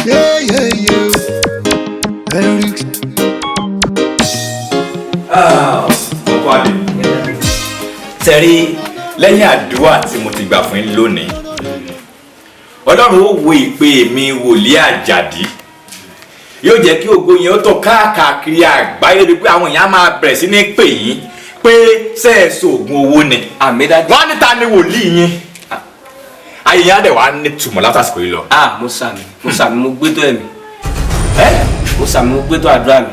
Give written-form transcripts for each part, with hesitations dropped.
Yeah, yeah, yeah. Eric. Ọkọ àlè tẹ̀rí lẹ́yìn àdúrà tí mo ti gbà fún yín lónìí, Ọlọ́run ó wo ìpè mi wòlíì Àjàdí, yóò jẹ́ kí ògo yẹn ó tàn káàkiri àgbáyé débi pé àwọn èèyàn á máa bẹ̀rẹ̀ sí ní pè yín pé sẹ́ẹ̀sì oògùn owó ni. Àmín, daddy. Wọ́n á ní, ta ni wòlíì yín? Ayé yẹn á dẹ̀ wá ní túmọ̀ látàsìkò yìí lọ. Ah, mo sàmì, mo sàmì, mo gbé tó ẹ̀mí. Ẹ. Mo sàmì, mo gbé tó àdúrà mi.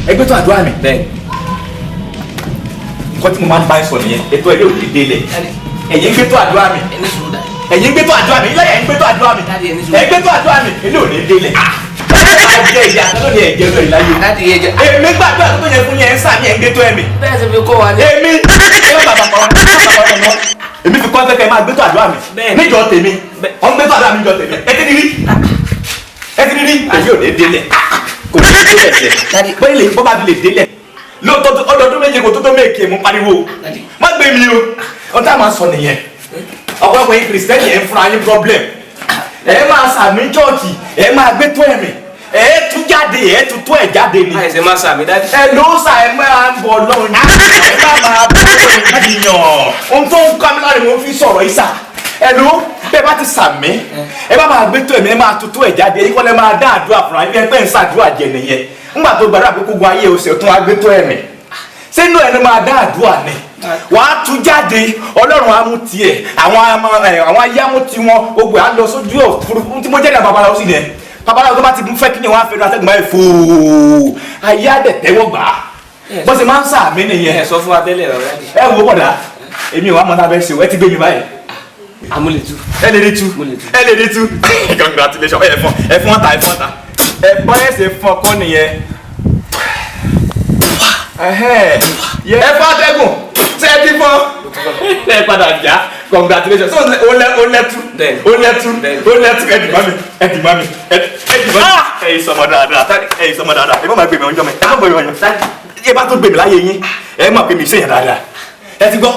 Ẹgbẹ́ tó àdúrà mi. Bẹ́ẹ̀. Nǹkan tí mo máa ń bá yín sọ nìyẹn, ètò ẹ̀rí ò ní délẹ̀. Ẹ̀yin ń gbé tó àdúrà mi. Ẹni sùúrù, daddy. Ẹ̀yin ń gbé tó àdúrà mi ilé, ẹ̀yin ń gbé tó àdúrà mi. Daddy, ẹni sùúrù. Ẹ̀yin gbé tó àdúrà mi, ilé ò ní délẹ̀. Ẹ jẹ ìyá lónìí, ẹ̀jẹ̀ lónìí láyé. Daddy, ẹ jẹ́. Èmi gbàdúrà tó yẹ fún yẹn ń sàmì, ẹ̀ ń gbé tó ẹ̀mí. Bẹ́ẹ̀ ṣe fi kọ́ wa ní. Èmi ẹ má bàbà kọ́ ọ́, èmi fi kọ́ fẹ́kẹ́ máa gbé tó àdúrà mi. Bẹ́ẹ̀ni. Níjọ tèmi, ọ̀n gbé tó àdúrà mi níjọ tèmi. Ẹ ti rí, ẹ ti rí, èyí ò ní délẹ̀, kò ní délẹ̀ sẹ̀. Daddy. Bóyá lè bọ́ bá fi lè délẹ̀ lóòótọ́, ọdọọdún 7 kò tó tó méèkì mú pariwo. Daddy. Má gbé mi o, ọ̀n tá a máa sọ nìyẹn. Ọ̀pọ̀lọpọ̀ yín Kìrìsìtẹ́nì, ẹ̀ ń fúnra yín problem. Ẹ máa sàmì chọ́ọ̀chì, ẹ máa gbé tó ẹ̀mí, ẹ tú jáde, ẹ tú tó ẹ̀ jáde ni. Àìsè máa sàmì, daddy. Ẹ ló sà, ẹ máa ń bọ̀ lọ́run, ẹ má máa bọ̀ lọ́run jiyàn. Ohun tó ń kọ́ mi lára mo fi sọ̀rọ̀ yìí sà. Ẹ ló bẹ́ẹ̀ bá ti sàmì, ẹ bá máa gbé tó ẹ̀mí, ẹ máa tutù ẹ̀ jáde. Yìí kọ́ lẹ́ máa dá àdúrà fúnra yín pé ń sàdúrà jẹ nìyẹn. Ńgbà tó gbàdúrà pé kógun ayé oṣù tún wá gbé tó ẹ̀mí sínú ẹni máa dá àdúrà ni, wàá tú jáde. Ọlọ́run á mú tiẹ̀, àwọn ayé á mú tiwọn, gbogbo ẹ̀ á lọ sójú òfurufú. Tí mo jẹ́ ní babaláwo sí ni, babaláwo tó bá ti fẹ́ kí ni wọ́n á fẹ́ nu atẹ́gùn báyìí fòó, ayé á dẹ̀ tẹ́wọ́ gbà á. Bó ṣe máa ń sàmì nìyẹn. Ẹ sọ fún wa tẹ́lẹ̀ rẹ, daddy. Ẹ wo bọ̀dá, èmi ò wá mọ tá a fẹ́ ṣe o. Ẹ ti gbé mi báyìí. Amúlétú. Ẹ lè rí tú. Mo lè tú. Ẹ lè rí tú. Congratulations. Ẹ fọn, ẹ fọn ta, ẹ fọn ta, ẹ bọ́ ẹ ṣe fọn kọ́ nìyẹn. Ẹhẹ́. Ẹ fọn atẹ́gùn ṣé ẹ ti fọn ẹ padà já. Congratulations. So o lẹ, o lẹtu. Bẹ́ẹ̀ni. O lẹtu. Bẹ́ẹ̀ni. O lẹtu. Ẹ dì má mi, ẹ dì má mi, ẹ dì má mi. Ẹ yìí sọmọ dáadáa, ẹ yìí sọmọ dáadáa. Ẹ má má gbé mi ọjọ́ mi, ẹ má gbé mi ọjọ́. Ẹ bá tó gbé mi láyé yín, ẹ mọ̀ pé mi ṣèyàn dáadáa. Ẹ ti gbọ́,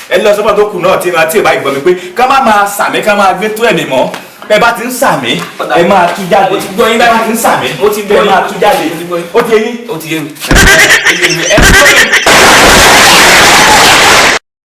ẹ lọ sọ́fà tó kù náà tí ẹ bá gbọ́ mi pé ká má máa sàmì, ká máa gbé tó ẹ̀mí mọ́. Ẹ bá ti ń sàmì, ẹ máa tú jáde. Mo ti gbọ́ yín. Ẹ bá ti ń sàmì, Mo ti gbọ́ ẹ yín. máa tú jáde. Mo ti gbọ́ yín. Ó ti yé yín. Ó ti yé mi. Ó ti yé mi. Ẹ gbọ́ mi.